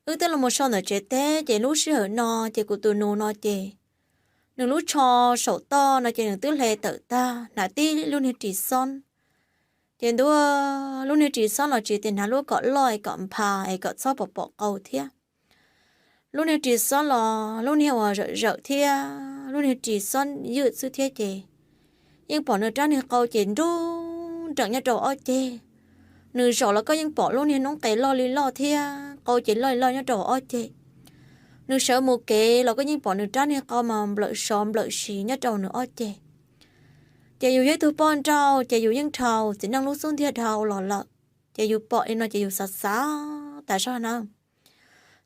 Wb twb los mus so ntawm tsev teb ces lub sij hawm no ces kuv tus nus no ces nws lub tsho saum toj no ces nws twb hle tawm tag, hnav tib lub niag ris xoob. Ces ntua lub niag ris xoob los tsis tias hnav lub kom loj es kom npha es kom txhob pom pom qau thiab. Lub niag ris xoob los lub niag uas zawm zawm thiab lub niag ris xoob ywj xwb thiab ces yeej pom nws rab niag qau ces nruj nreem nyob rau ob ceg. Nws zaum los koj yeej pom lub niag noob qes loj li loj thiab qau ces loj li loj nyob rau ob ceg. Nws sawv mus kev los koj yeej pom nws rab niag qau mas nplawm sov nplawm siv nyob rau nws ob ceg. Ces yus yog ib tug poj nrauj ces yus yeej dhau txiv neej lub xub ntiag dhau los lawm. Ces yus pom li no ces yus xav xav tas zog na,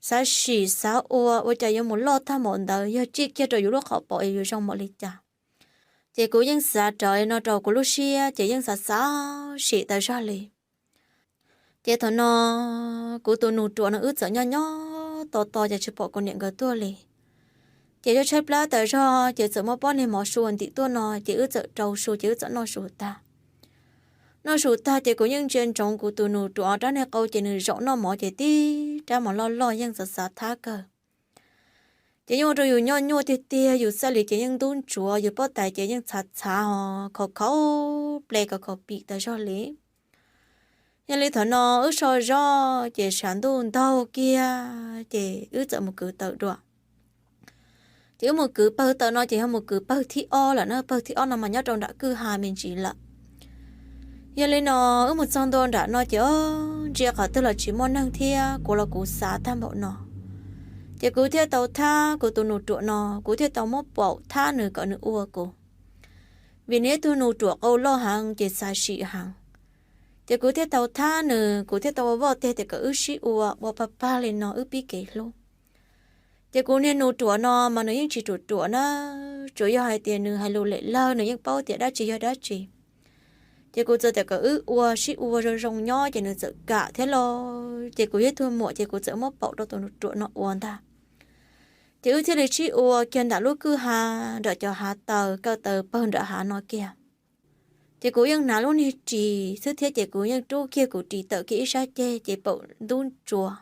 xav sim xav ua ua cas yuav mus loj tag npaum ntawd, yog tsiaj kiag rau yus lub qhov paum es yuav zoo npaum li cas. Ces kuv yeej xav rawv no rau kuv lub siab ces yeej xav xav sim tas zog li. Ces thaum no kuv tus nus ruam no wb txawm nyob nyob tos tos ces tsis pom kuv niam nkawd tuaj li. Ces yog tshaib plab tas zog ces txawm muab pob niag mov su ntim tuaj no ces wb txawm rau su ces wb txawm noj su tag. Noj su tag ces kuv yeej ntsia ntsoov kuv tus nus ruam rab niag qau ces nws zaum noj mov ces tib rab mov loj loj yeej xav xav thab kawg. Ces yeej ua rau yus nyuaj nyuaj tiag tiag, yus txaj li ces yeej ntub ntsuav, yus pob tais ces yeej txhav txhav ho khov khaum ple khov khaum pim tas zog li. Yog li thaum no wb so zog ces sav ntuj ntaug kiag ces wb txawm mus kwv taws dua. Ces wb mus kwv pawg taws no ces yog mus kwv pawg thib ob lawm na, pawg thib ob no mas nyob rau nram kwj ha me ntsis lawm. Yog li no wb mus txog ntua nram no ces o, ntsia qhov twg los tsis muaj neeg thiab kuv los kuv xav tag npaum no. Ces kuv thiaj tau thab kuv tus nus ruam no, kuv thiaj tau muab paum thab nws kom nws ua kuv, vim nws ib tug nus ruam qau loj heev ces xav sim heev. Ces kuv thiaj tau thab nws, kuv thiaj tau ua voj teg tias kom wb sib ua, ua pag pag li no wb pib kev hlub. Ces kuv niag nus ruam no mas nws yeej tsis ruam ruam na, tsuas yog hais tias nws hais lus lem lawg, nws yeej paub tias dab tsi yog dab tsi. Ces kuv txawm tias kom wb ua sib ua zoo zoo nyob ces nws txawm kam thiab los. Ces kuv yog ib tug muam ces kuv txawm muab paum rau tus nus ruam no ua ntag. Ces wb thiaj li sib ua kiag nram lub kwj ha, nram cov hav taws kaw taws pawg nram hav no kiag. Ces kuv yeej hnav lub niag ris xwb thiab ces kuv yeej rub kiag kuv ris tawm kiag ib sab ceg ces paum ntub ntsuav.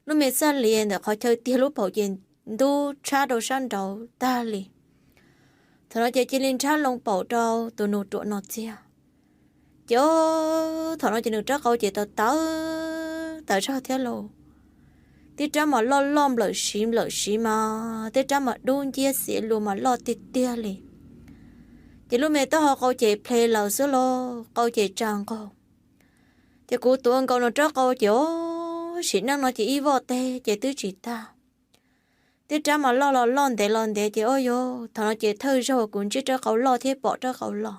Lub me txaj lias ntawm qhov chaw tiag lub paum ces ntub tshab rau sab nraud tag li. Thaum no ces cia li nrhab loo paum rau tus nus ruam no txiag. Ces o, thaum no ces nws rab qau ces tawv tawv tawv zog thiab lauj. Tib rab mas loj loj nplawm siv nplawm siv mas, tib rab mas dub nciab xiav lus mas loj tiag tiag li. Ces lub me taub hau qau ces ple lawm xwb lauj, qau ces tsa nqaug. Ces kuv tuav nkaus nws rab qau ces o, sim neej no ces ib voj teg ces twb tsis tag. Tib rab mas loj los loj ntev los ntev ces o yog thaum no ces thawj zaug kuv ntsib rab qau loj thiab pom rab qau loj.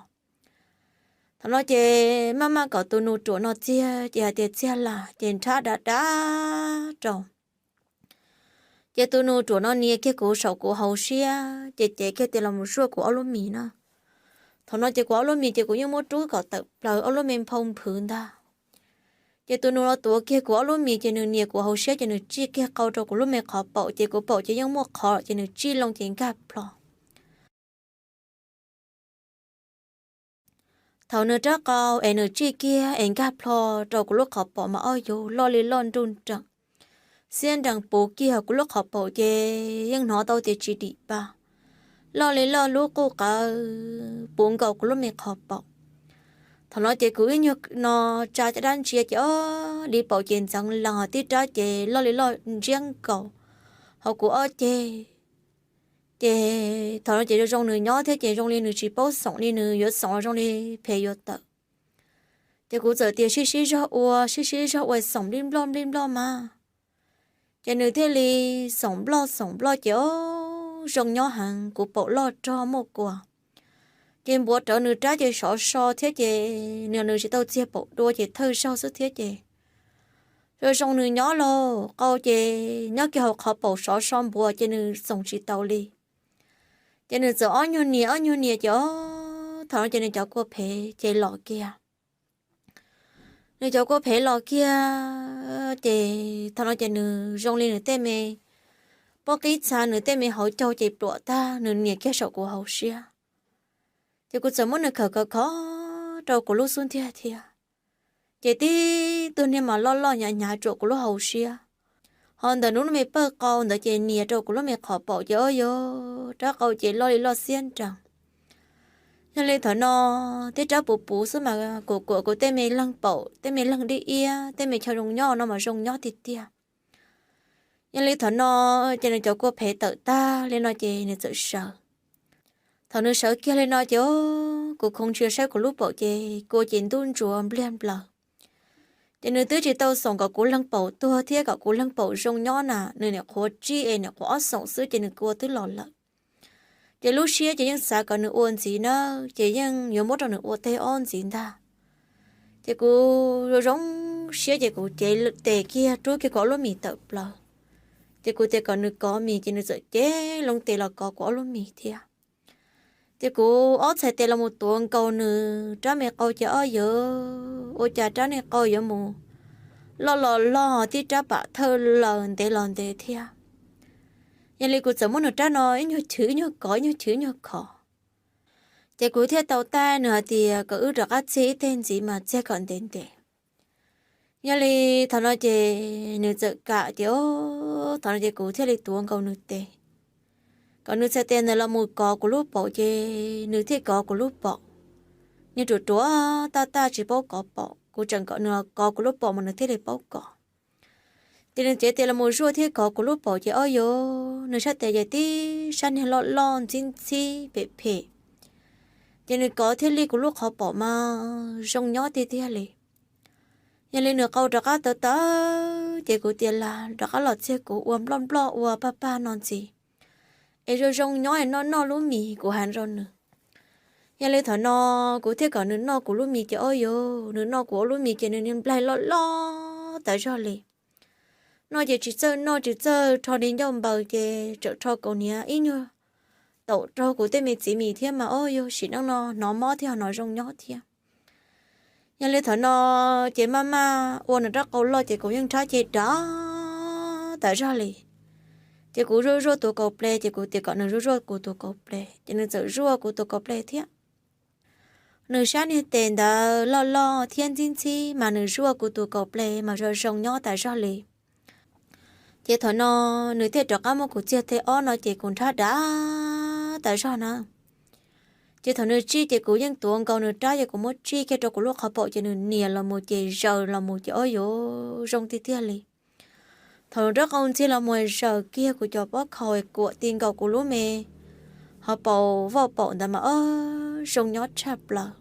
Thaum no ces maj maj kom tus nus ruam no txiag ces hais tias txiag lawm ces nrhab dav dav rau. Ces tus nus ruam no nias kiag kuv saum kuv hauv siab ces cev kiag tias los mus zuaj kuv ob lub mis na. Thaum no ces kuv ob lub mis ces kuv yeej muab rub kom tawm plaws ob lub me nphau nphwv ntag. Ces tus nus no tuav kiag kuv ob lub mis ces nws nias kuv hauv siab ces nws tsij kiag qau rau kuv lub me qhov paum ces kuv paum ces yeej muaj qhov ces nws tsij loo ces nkag plho. Thaum nws rab qau es nws tsij kiag es nkag plho rau kuv lub qhov paum mas o yog loj li loj nruj nreem, xiab nrees puv kiag kuv lub qhov paum ces yeej hnov tau tias tsis dim pa, loj li loj lub quj qawv puv nkaus kuv lub me qhov paum. Thaum no ces kuv ib nyuag no tsa caj dab ntsia ces o, li paum ces ntxeev lees tib rab ces loj li loj ntsiab nkaus hauv kuv ob ceg. Ces thaum no ces zoo zoo nws nyob thiab ces zoo li nws tsis paub xoom li, nws yuav xoom los zoo li phem yuav tawm. Ces kuv txawm tias sib sib zog ua sib sib zog ua xoom nplij nploj nplij nploj mas. Ces nws thiaj li xoom nploj xoom nploj ces o, zoo nyob heev, kuv paum loj rog muaj kua. Ces npuav rawv nws rab ces sov so thiab ces nws nws tsis tau txiag paum dua ces thawj zaug xwb thiab ces zoo zoo nws nyob lauj, qau ces nyob kiag hauv qhov paum sov so npuav ces nws xoom tsis tau li. Ces nws txawm ob nyuag nias ob nyuag nias ces o, thaum no ces nws cov kua phev ces los kiag. Nws cov kua phev los kiag ces thaum no ces nws zoo li nws tej me pob qib txha nws tej me hauv caug ces pluam tag nws nias kiag saum kuv hauv siab. Ces kuv txawm muab nws khawm khov khov rau kuv lub xub ntiag thiab. Ces tib tug niag mas loj loj hnyav hnyav tsuam kuv lub hauv siab. Ho ntawm nws lub me pawg qau ntawd ces nias rau kuv lub me qhov paum ces ob yog rab qau ces loj li loj xiab nrees. Yog li thaum no, tej rab puv puv xwb mas kuv kuam kuv tej me leeg paum, tej me leeg dib iab, tej me chaw zoo nyob no mas zoo nyob tiag tiag. Yog li thaum no, ces nws cov kua phem tawm tag li no ces nws txawm sawv. Thaum nws sawv kiag li no ces kuv khoov ntsia saib kuv lub paum ces kua ces ntub ntsuav npliag nplaws. Ces nws twb tsis tau xoom kom kuv leeg paum tuag thiab kom kuv leeg paum zoo nyob na, nws niam qhuav tsij es niam qhuav ob xoom xwb ces nws kua twb los lawm. Ces lub siab ces yeej xav kom nws ua ntxiv na, ces yeej yuav muab rau nws ua teg ob ntxiv ntag. Ces kuv zoo zoo siab ces kuv cev tes kiag rub kiag kuv ob lub mis tawm plaws. Ces kuv tias kom nws kov mis ces nws txawm cev loo tes los kov kuv ob lub mis thiab. Ces kuv ob txhais tes los mus tuav nkaus nws rab me qau ces ob yog ua cas rab me qau yuav mus loj los loj tib rab pam thawj laws ntev los ntev thiab. Yog li kuv txawm muab nws rab no ib nyuag chwv ib nyuag kov ib nyuag chwv ib nyuag khov. Ces kuv thiaj tau taij nws hais tias kom wb rov qab txiag ib teg ntxiv mas txiag kom ntev ntev. Yog li thaum no ces nws txawm kam ces, thaum no ces kuv thiaj li tuav nkaus nws tes, kom nws txhais tes ntawd los mus kov kuv lub paum ces nws thiaj kov kuv lub paum. Nws ruam ruam taj taj tsis paub kov paum, kuv tseem kom nws los kov kuv lub paum mas nws thiaj li paub kov. Ces nws cev tes los mus zuaj thiab kov kuv lub paum ces ob yog nws sab tes ces tib sab niag loj loj ntxhib ntxhib phem phem. Ces nws kov thiaj li kuv lub qhov paum mas zoo nyob tiag tiag li. Yog li nws qau rov qab tawv tawv ces kuv tias lam rov qab los txiag kuv ua nploj nploj ua pag pag no ntxiv, es zoo zoo nyob es noj noj lub mis kuv hais rau nws. Yog li thaum no kuv thiaj kom nws noj kuv lub mis ces ob yog nws noj kuv lub mis ces nws niag nplaig loj loj tas zog li. Noj ces tsis txawj noj tsis txawj rho li ncauj npaws ces tseem rho kaus hniav ib nyuag taum raug kuv tej me txiv mis thiab mas ob yog sim neej no hnov mob thiab ho hnov zoo nyob thiab. Yog li thaum no ces maj maj ua nws rab qau loj ces kuv yeej nrhab ceg dav tas zog li. Ces kuv zuaj zuaj tus kaus ple ces kuv tias kom nws zuaj zuaj kuv tus kaus ple ces nws txawm zuaj kuv tus kaus ple thiab. Nws sab niag tes ntawd loj loj thiab ntxhib ntxhib mas nws zuaj kuv tus kaus ple mas zoo zoo nyob tas zog li. Ces thaum no nws thiaj rov qab muab kuv txiag teg ob no ces kuv nrhab dav tas zog na. Ces thaum nws tsij ces kuv yeej tuav nkaus nws rab ces kuv muab tsij kiag rau kuv lub qhov paum ces nws nias los mus ces zaws los mus ces ob yog zoo tiag tiag li. Thaum nws rab qau ntxiag los mus zaws kiag kuv cov pob khaus kuam ti nkaus kuv lub me qhov paum vaj paum ntawd mas ob zoo nyob tshaj plaws.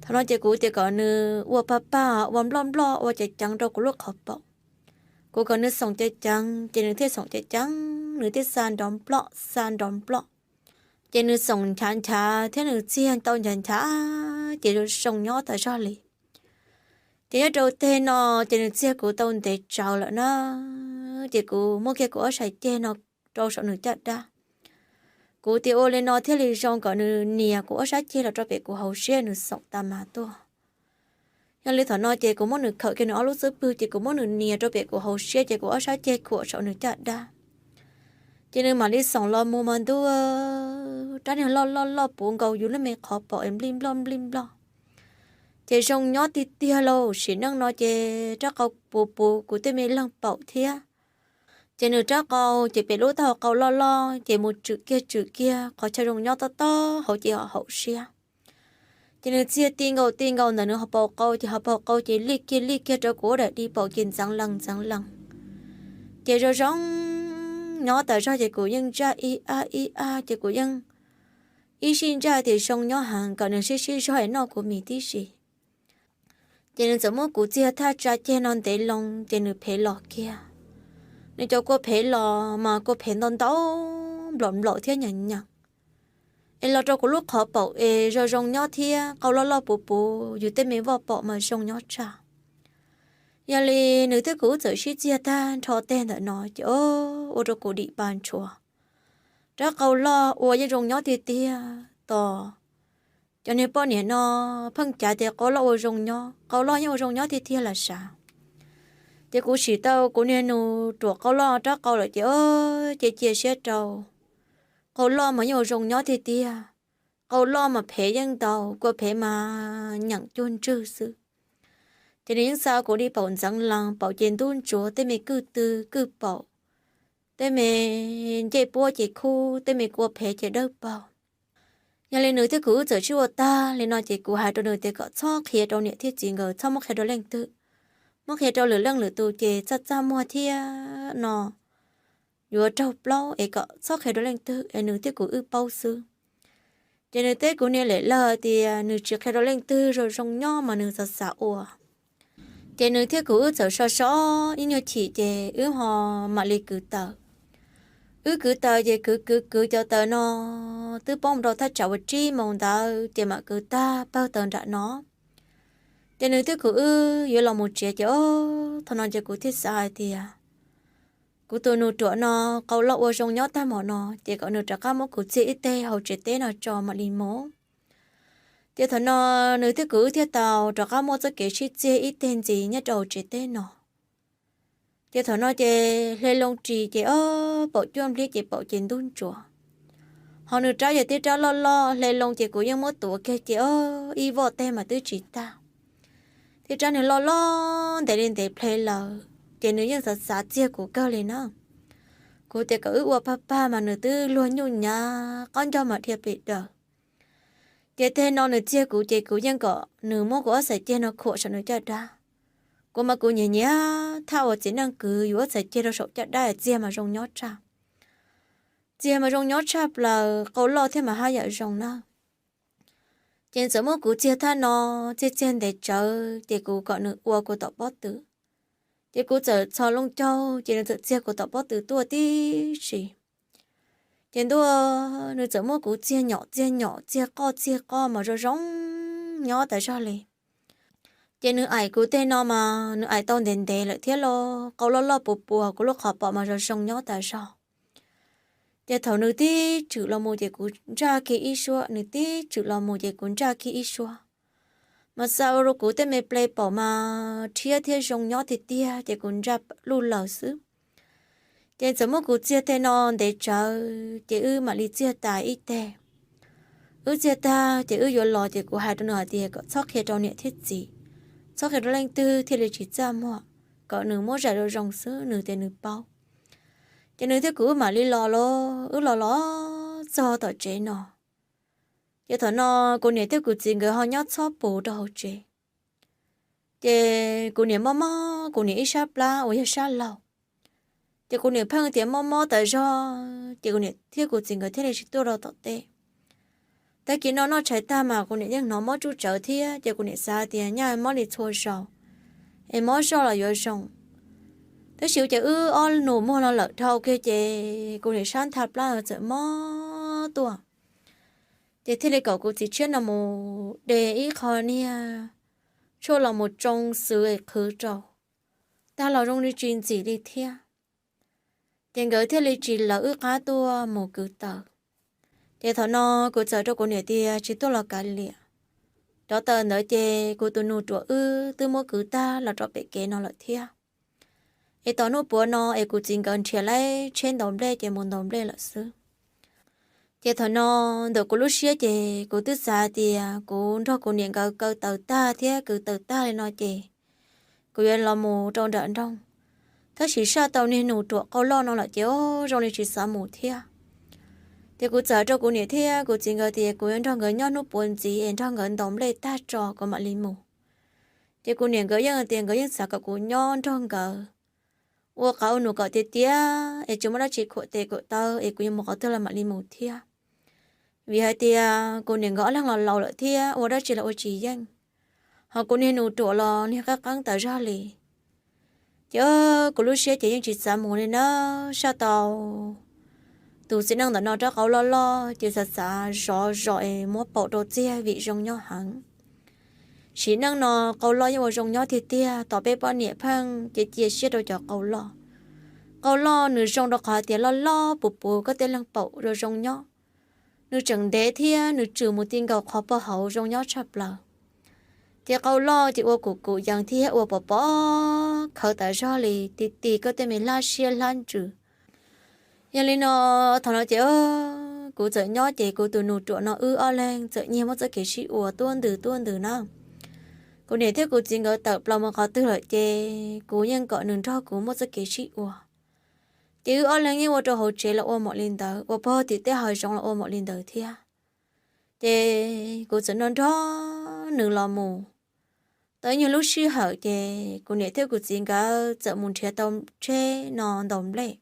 Thaum no ces kuv tias kom nws ua pag pag ua nploj nploj ua ceev ceev rau kuv lub qhov paum. Kuv kom nws xoom ceev ceev ces nws thiaj xoom ceev ceev, nws thiaj xa nrov nploj xa nrov nploj. Ces nws xoom nchav nchav thiab nws txiag tau nchav nchav ces zoo nyob tas zog li. Ces nyob rau teg no ces nws txiag kuv tau ntev tsawv lawm na. Ces kuv muab kiag kuv ob sab ceg no rau saum nws caj dab. Kuv tias ua li no thiaj li zoo kom nws nias kuv ob sab ceg los rau pem kuv hauv siab nws xoom tas mas tuaj. Yog li thaum no ces kuv muab nws khawm kiag nws ob lub xub pwg ces kuv muab nws nias rau pem kuv hauv siab ces kuv ob sab ceg khuam saum nws caj dab. Ces nws mam li xoom los mus mas ntuj, rab niag loj loj loj puv nkaus yus lub me qhov paum es nplij nploj nplij nploj. Ces zoo nyob tiag tiag lauj, sim neej no ces rab qau puv puv kuv tej me leeg paum thiab. Ces nws rab qau ces pem lub taub hau qau loj loj ces mus tswm kiag tswm kiag qhov chaw zoo nyob tob tob hauv ces ho haum siab. Ces nws txiag ti nkaus ti nkaus ntawm nws hauv paus qau ces hauv paus qau ces lij kiag lij kiag rau kuv daim di paum ces ntxeev lees ntxeev lees. Ces zoo zoo nyob tas zog ces kuv yeej ntsaj ib ab ib ab ces kuv yeej ib sij ntsaj tias zoo nyob heev kom nws sib sib zog es noj kuv mis tib si. Ces nws txawm muab kuv txiag thaj tsa ceg no ntev loo ces nws phev los kiag. Nws cov kua phev los mas kua phev ntau ntau nplaum nplaum thiab nyeem nyeem, es los rau kuv lub qhov paum es zoo zoo nyob thiab qau loj loj puv puv yus tej me voj paum mas zoo nyob tshaj. Yog li nws thiab kuv txawm sib txiag tag nrho teg ntawm no ces ua rau kuv dim pa ntshuav. Rab qau loj ua yeej zoo nyob tiag tiag tos. Cov niag poj niam no pheej cav tias qau loj ua zoo nyob, qau loj yeej ua zoo nyob tiag tiag lam sav. Ces kuv sim tau kuv niag nus ruam qau loj rab qau lawm ces cia cia siab rau. Qau loj mas yeej ua zoo nyob tiag tiag. Qau loj mas phev yeej ntau, kua phev mas nyeem cuag ntswg xwb. Ces nws yeej xa kuv li paum ntxeev lees, paum ces ntub ntsuav, tej me kwj tw kwj paum, tej me ncej puab ces khub, tej me kua phev ces dawb paug. Yog li nws thiab kuv wb txawm sib ua tag li no ces kuv hais rau nws tias kom txhob qhia rau niam thiab txiv nkawd, txhob muab qhia rau leej twg, muab qhia rau lwm leej lwm tus ces txaj txaj muag thiab no yuav raug plaub, es kom txhob qhia rau leej twg es nws thiab kuv wb paub xwb. Ces nws teb kuv niam lem lawg tias nws tsis qhia rau leej twg, zoo zoo nyob mas nws xav xav ua. Ces nws thiab kuv wb txawm so so ib nyuag chim ces wb ho mam li kwv taws. Wb kwv taws ces kwv kwv kwv cov taws no twb poob rau thaj tsam uas tsib moos ntawd ces mam kwv tag pawg taws nram no. Ces nws thiab kuv wb yuav los mus tsev ces o, thaum no ces kuv thiaj xav hais tias kuv tus nus ruam no qau loj ua zoo nyob tag mom no ces kom nws rov qab muab kuv txiag ib teg hauv tsev teb no tso mam li mus. Ces thaum no nws thiab kuv wb thiaj tau rov qab muaj txoj kev sib txiag ib teg ntxiv nyob rau hauv tsev teb no. Ces thaum no ces hle loo ris ces o, paum cuaj nplib ces paum ces ntub ntsuav. Ho nws rab yog tib rab loj loj, hle loo ces kuv yeej muab tuav kiag ces o, ib voj teg mas twb tsis tag. Tib rab nws loj loj ntev li ntev ple lawm ces nws yeej xav xav txiag kuv kawg li na. Kuv tias kom wb ua pag pag mas nws twb luag nyuj nyav, qaub ncaug mas dhia pes daws. Ces teg no nws txiag kuv ces kuv yeej kom nws muab kuv ob txhais ceg no khuam saum nws caj dab. Kuv mas kuv nyiam nyiam thaj uas txiv neej kwv yus ob txhais ceg rau saum caj dab txiag mas zoo nyob tshaj. Txiag mas zoo nyob tshaj plaws, qau loj thiab mas haj yam zoo na. Ces txawm muab kuv txiag thaj no txiag txiag ntev tsawv ces kuv kom nws ua kuv tom pob tw. Ces kuv txawm txhos loo caug ces nws txawm txiag kuv tom pob tw tuaj tib si. Ces ntuj, nws txawm muab kuv txiag nyom txiag nyom, txiag qoj txiag qoj mas zoo zoo nyob tas zog li. Ces nws aim kuv teg no mas nws aim tau ntev ntev lawm thiab los qau loj loj puas puas, kuv lub qhov pom mas zoo zoo nyob tas zog. Ces thaum nws tib tswm los mus ces kuv ntsaj kiag ib suab, nws tib tswm los mus ces kuv ntsaj kiag ib suab. Mas xa ua rau kuv tej me ple paum mas rhiab thiab zoo nyob tiag tiag ces kuv ntsaj luj laws xwb. Ces txawm muab kuv txiag teg no ntev tsawv ces wb mam li txiag tas ib teg. Wb txiag tag ces wb yuav los ces kuv hais rau nws hais tias kom txhob qhia rau niam thiab txiv, txhob qhia rau leej twg thiaj li tsis txaj muag, kom nws muab zais zoo zoo xwb, nws tias nws paub. Ces nws thiab kuv wb mam li los los wb los los txog tom tsev no. Ces thaum no kuv niam thiab kuv txiv nkawd ho nyob txhob pus rau hauv tsev. Ces kuv niam mob mob kuv niam ib sab plab uas yog sab laug. Ces kuv niam pheej tias mob mob tas zog ces kuv niam thiab kuv txiv nkawd thiaj li tsis tuaj rau tom teb. Tag kis no noj tshais tag mas kuv niam yeej hnov mob tsuj tsawv thiab ces kuv niam xav tias nyaj mob li txhua zaus es mob zoj los yuav zoo. Tab sis ua cas wb ob nus muag no lawm dhau kiag ces kuv niam sab ntha plab txawm mob tuaj. Ces thiaj li kom kuv txiv tshiab no mus de ib qho niag tshuaj los mus tsoo xwb es qhwv rau, tag los zoo li tsis ntxim li thiab. Ces nkawd thiaj li tsis lawv wb qab tuaj mus kwv taws. Ces thaum no kuv txawm rau kuv niam tias tsis tuaj los kav liam. Cov taws ntawd ces kuv tus nus ruam wb twb muab kwv tag los rau pem kev no lawm thiab. Es tos hnub puav no es kuv txiv nkawd nrhiav lawv tsheb ntaus nplej ces mus ntaus nplej lawm xwb. Ces thaum no ntawm kuv lub siab ces kuv twb xav tias kuv nrog kuv niam nkawd kaw taws tag thiab kwv taws tag li no ces kuv yuav los mus rau nram nroog. Tab sis saj tau niag nus ruam qau loj no lawm ces zoo li tsis xav mus thiab. Ces kuv txawm rau kuv niam thiab kuv txiv nkawd tias kuv yuav nrog nkawd nyob hnub puav ntxiv es nrog nkawd ntaus nplej tag tso kuv mam li mus. Ces kuv niam nkawd yeej tias nkawd yeej xav kom kuv nyob nrog nkawd ua qav ua num kom tiav tiav es tsis muaj dab tsi khuam tes khuam taw es kuv yuav mus qhov twg los mam li mus thiab. Vim hais tias kuv niam nkawd ob leeg los laus lawm thiab ua dab tsi los ua tsis yeej, ho kuv niag nus ruam los niag qab qeeb tas zog li. Ces kuv lub siab ces yeej tsis xav mus li na, saj tau tus txiv neej ntawm no rab qau loj loj ces xav xav zov zos es muab paum rau txiag vim zoo nyob heev. Sim neej no qau loj yeej ua zoo nyob tiag tiag, tos peb poj niam pheej cia cia siab rau cov qau loj. Qau loj nws zoo rau qhov tias loj loj puv puv koj tej leeg paum zoo zoo nyob. Nws tseem ntev thiab nws tsum mus ti nkaus qhov pog hauv zoo nyob tshaj plaws. Ces qau loj ces ua kum kum yees thiab ua pom pom khawv tas zog li, ti ti koj tej me hlab siab hlab ntsws. Yog li no, thaum no ces kuv txawm nyob ces kuv tus nus ruam no wb ob leeg txawm nyiag muab txoj kev sib ua tuab ntws tuab ntws na. Kuv niam thiab kuv txiv nkawd tawm plaws mus qhov twg lawm ces kuv yeej kom nws nrog kuv muaj txoj kev sib ua. Ces wb ob leeg yeej ua rau hauv tsev los ua npaum li ntawd, ua pog tim tej hav zoov los ua npaum li ntawd thiab. Ces kuv txawm nrog nrog nws los mus tau ib nyuag lub sij hawm ces kuv niam thiab kuv txiv nkawd txawm mus nrhiav tau tsheb no ntaus nplej.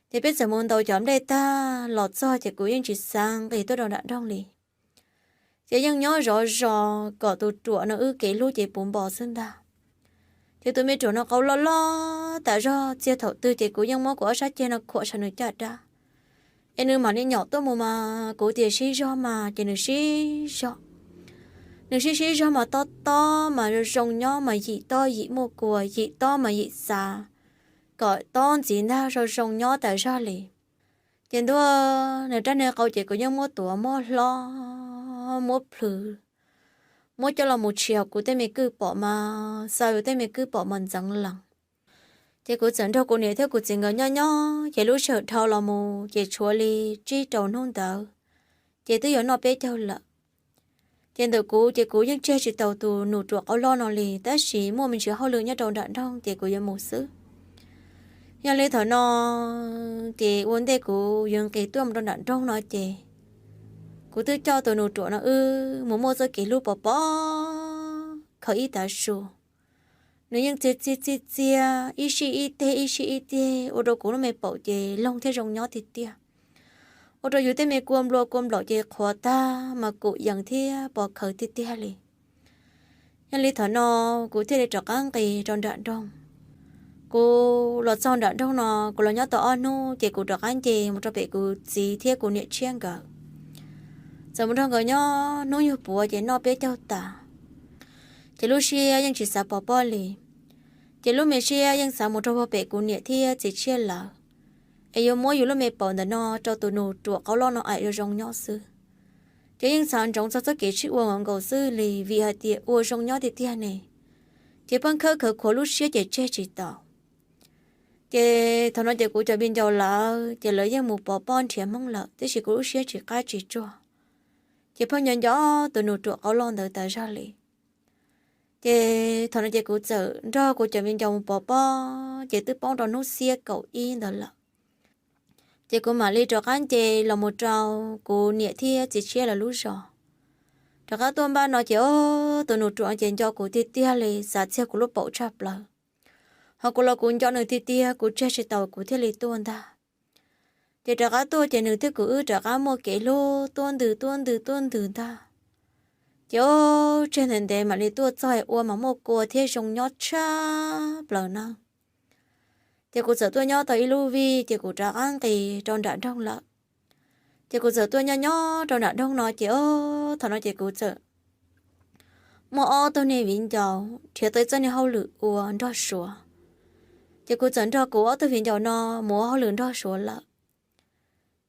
Ces peb txawm mus ntaus cov nplej tag los txog ces kuv yeej tsis xav nqis tuaj rau nram nroog li. Ces yeej nyob zov zos kom tus ruam no wb kev hlub ces puv npo xwb ntag. Ces tus me ruam no qau loj loj tas zog, txiag thaum twg ces kuv yeej muab kuv ob sab ceg no khuam saum nws caj dab, es nws mam li nyom tuaj mus mas kuv tias sib zog mas ces nws sib zog. Nws sib sib zog mas tob tob mas zoo zoo nyob mas yim tob yim muaj kua, yim tob mas yim xav, kom tob ntxiv ntag, zoo zoo nyob tas zog li. Ces ntuj, nws rab niag qau ces kuv yeej muab tuav muab hlob muab plhws, muab coj los mus tshis hauv kuv tej me kwj pom mas xaws yus tej me kwj pom mas ntxeev lees. Ces kuv txawm nrog kuv niam thiab kuv txiv nkawd nyob nyob ces lub sij hawm dhau los mus ces tshuav li tsib rau hnub ntawd ces twb yuav noj peb caug lawm. Ces ntawm kuv ces kuv yeej tseg tsis taus tus nus ruam qau loj no li, tab sis muaj me ntsis hauj lwm nyob rau nram nroog ces kuv yuav mus xwb. Yog li thaum no ces ua ntej kuv yuav nqis tuaj mus rau nram nroog no ces kuv twb coj tus nus ruam no wb mus muaj txoj kev hlub pov pob khaws ib tav su. Nws yeej txiag txiag txiag txiag ib sij ib teg ib sij ib teg ua rau kuv lub me paum ces loog thiab zoo nyob tiag tiag. Ua rau yus tej me kua nplua kua nplaum ces qhuav tag mas kum yees thiab pov khaws tiag tiag li. Yog li thaum no kuv thiaj li rov qab nqis rau nram nroog. Kuv los txog nram nroog no kuv los nyob tau ob hnub ces kuv rov qab nce mus rau pem kuv txiv thiab kuv niam tshiab nkawd. Txawm mus nrog nkawd nyob hnub yug puav ces noj peb caug tas, ces lub siab yeej tsis xav pov pob li. Ces lub me siab yeej xav mus rau pem kuv niam thiab txiv tshiab lawm, es yuav muab yus lub me paum ntawm no rau tus nus ruam qau loj no aim zoo zoo nyob xwb. Ces yeej xav ntsoov txog txoj kev sib ua nkaus nkaus xwb li vim hais tias ua zoo nyob tiag tiag ne, ces pheej khawb khawv khuav lub siab ces tseg tsis tau. Ces thaum no ces kuv cov viv ncaus lawv ces lawv yeej mus pov pob nrhiav Hmoob lawm, tiam sis kuv lub siab tsis qab tsis tsuag, ces pheej nco nco tus nus ruam qau loj ntawd tas zog li. Ces thaum no ces kuv txawm nrog kuv cov viv ncaus mus pov pob, ces twb poob rau hnub xiab kaum ib ntawd lawm. Ces kuv mam li rov qab nce los mus rau kuv niam thiab txiv tshiab lawv lub zos. Rov qab tuaj npaj no ces o, tus nus ruam ces nco kuv tiag tiag li, xav txiag kuv lub paum tshaj plaws. Ho kuv los kuv nco nws tiag tiag, kuv tseg tsis tau kuv thiaj li tuaj ntag. Ces rov qab tuaj ces nws thiab kuv wb rov qab muaj kev hlub tuab ntws tuab ntws tuab ntws ntag. Ces o, tseg ntev ntev mam li tuaj txog ua mas muaj kua thiab zoo nyob tshaj plaws na. Ces kuv txawm tuaj nyob tau ib lub vij ces kuv rov qab nqis rau nram nroog lawm. Ces kuv txawm tuaj nyob nyob rau nram nroog no ces o, thaum no ces kuv txawm muaj ob tug niag viv ncaus nrhiav tau ib txoj niag hauj lwm ua nrog Suav. Ces kuv txawm nrog kuv ob tug viv ncaus no mus ua hauj lwm nrog Suav lawm.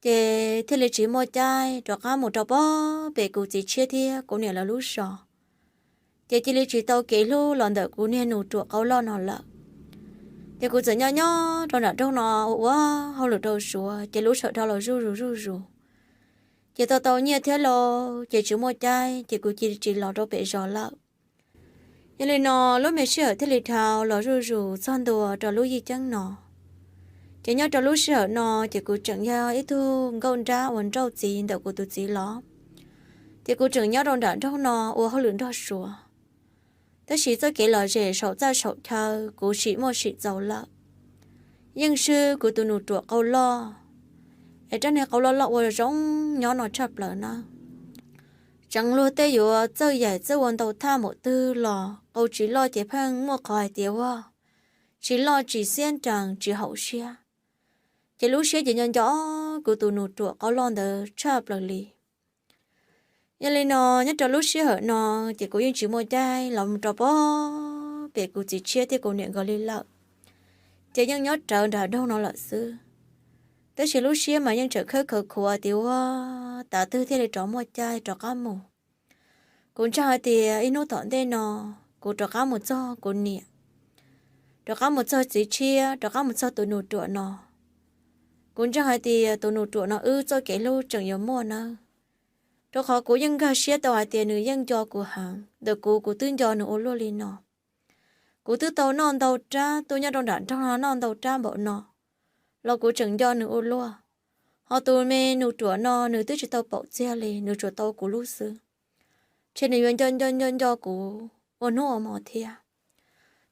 Ces thiaj li tsis muaj caij rov qab mus rau pem kuv txiv tshiab thiab kuv niam lawv lub zos. Ces cia li tsis tau kev hlub los ntawm kuv niag nus ruam qau loj no lawm. Ces kuv txawm nyob nyob rau nram nroog no ua ua hauj lwm rau Suav ces lub sij hawm dhau los zuj zus zuj zus. Ces tau tau nyiaj thiab lauj ces tsis muaj caij ces kuv cia li tsis los rau pem zos lawm. Yog li no lub me sij hawm thiaj li dhau los zuj zus txog ntua rau lub yij ceeb no. Ces nyob rau lub sij hawm no ces kuv tseem yog ib tug nkauj nrab uas nrauj txiv ntawm kuv tus txiv los. Ces kuv tseem nyob rau nram nroog no ua hauj lwm nrog Suav. Tab sis txoj kev lom zem saum txaj saum chaw kuv sim muaj sim txaus lawm. Yeej swb kuv tus nus ruam qau loj, es rab niag qau loj loj ua zoo nyob no tshaj plaws na. Tseev luag tej yuav txawj yaim txawj ua ntau thaj npaum twg los qau tsis loj ces pheej muaj qhov hais tias ua tsis loj tsis xiab nrees tsis haum siab. Ces lub siab ces nco nco kuv tus nus ruam qau loj ntawd tshaj plaws li. Yog li no nyob rau lub sij hawm no ces kuv yeej tsis muaj caij los rau pem kuv txiv tshiab thiab kuv niam nkawd li lawm. Ces yeej nyob rawv nram nroog no lawm xwb. Tab sis lub siab mas yeej tseem khawb khawv khuav tias ua tav twg thiaj li rov muaj caij rov qab mus. Kuv ntseeg hais tias ib hnub tom ntej no kuv rov qab mus txog kuv niam, rov qab mus txog txiv tshiab, rov qab mus txog tus nus ruam no. Kuv ntseeg hais tias tus nus ruam no wb txoj kev hlub tseem yuav muaj nawb. Rau qhov kuv yeej nkag siab tau hais tias nws yeej nco kuv heev, ntawm kuv kuv twb nco nws ua luaj li no. Kuv twb tau noj ntau rab, tuaj nyob rau nram nroog no noj ntau rab npaum no los kuv tseem nco nws ua luaj. Ho tus me nus ruam no nws twb tsis tau paum txiag li, nws tsuas tau kuv lub xwb, ces nws yuav nco nco nco nco kuv ua hnub ua hmo thiab.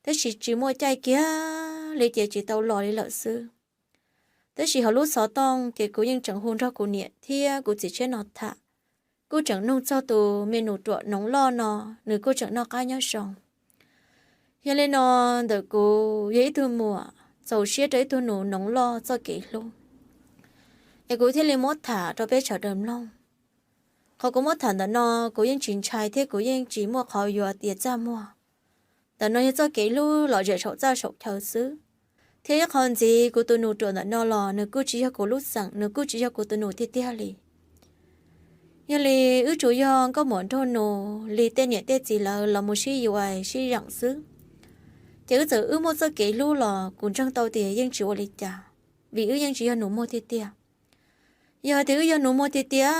Tab sis tsis muaj caij kiag li ces tsis tau los li lawm xwb. Tab sis hauv lub xov tooj ces kuv yeej tseem hu nrog kuv niam thiab kuv txiv tshiab no tham, kuj tseem nug txog tus me nus ruam noov loj no, nws kuj tseem noj qab nyob zoo. Yog li no, ntawm kuv yog ib tug muam txaus siab rau ib tug nus noov loj txoj kev hlub, es kuv thiaj li muab tham rau peb sawv daws mloog. Qhov kuv muab tham ntawm no, kuv yeej tsis ntshai thiab kuv yeej tsis muaj qhov yuav tias txaj muag. Ntawm no yog txoj kev hlub lom zem saum txaj saum chaw xwb. Thiab ib qho ntxiv, kuv tus nus ruam ntawm no los nws kuj tsis yog kuv lub xeem, nws kuj tsis yog kuv tus nus tiag tiag li. Yog li wb tsuas yog nkauj muam nraug nus li tej niam tej txiv lawv los mus sib yuav sib zeem xwb. Ces wb txawm wb muaj txoj kev hlub los kuv ntseeg tau tias yeej tsis ua li cas, vim wb yeej tsis yog nus muag tiag tiag. Yog tias wb yog nus muag tiag tiag,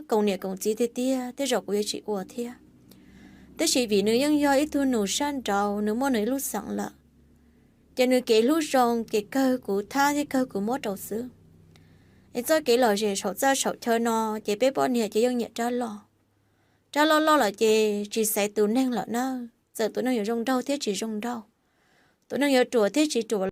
koom niam koom txiv tiag tiag, tej zaum kuv yuav tsis ua thiab. Tab sis vim nws yeej yog ib tug nus sab nraud, nws muaj nws ib lub xeem lawm, ces nws kev hlub zoo, kev kawg kuv thab thiab kawg kuv muab rau xwb. Es txoj kev lom zem saum txaj saum chaw no, ces peb poj niam ces yeej nyiam rab loj. Rab loj loj lawm ces tsis xaiv tus neeg lawm na, txawm tus neeg yuav zoo nraug thiab tsis zoo nraug, tus neeg yuav ruam thiab tsis ruam